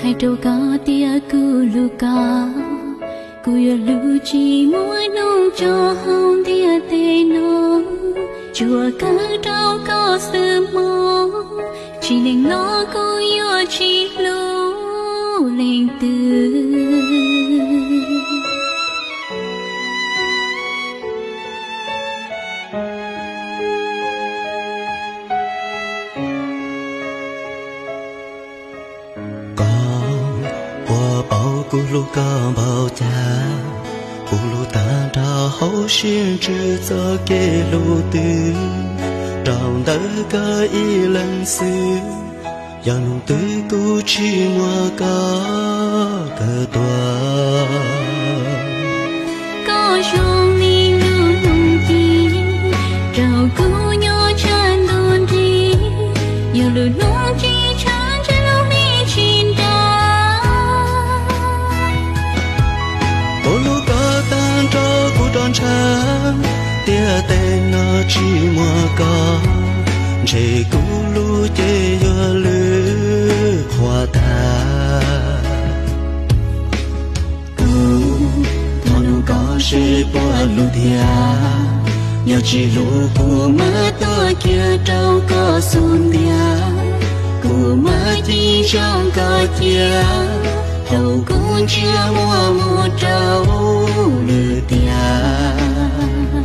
Hais rau koj tias kuv hlub koj, kuv yuav hlub tsis muaj hnub tso hauv ntiaj teb no. Tsuas kawm rau koj xwb mog, tsis lees los kuv yuav tsis hlub leej twg. Koj puas paub kuv hlub koj npaum cas? Kuv hlub tag nrho hauv siab ntsws txoj kev hlub twg, rau ntawm koj ib leeg xwb. Yog hnub twg kuv tsis muaj koj kawm tuag, koj zoo li lub hloov ci rau kuv nyob tshaj ntuj nrig. Yog lub hloov ci tshaj ntshe lub hli tsis nrag. Kuv hlub koj tag nrho kuv rov ntshaw, ntiaj teb no tsis muaj koj, ntshe kuv lub cev yuav lwj qhuav tag. Kuv thov nug koj seb puas hlub tiag, yog tsis hlub kuv mam tuaj kiag rau koj xub ntiag. Kuv mam cim ntsoov koj cia, thaum kuv ntsia muaj mus rau lwm tiag.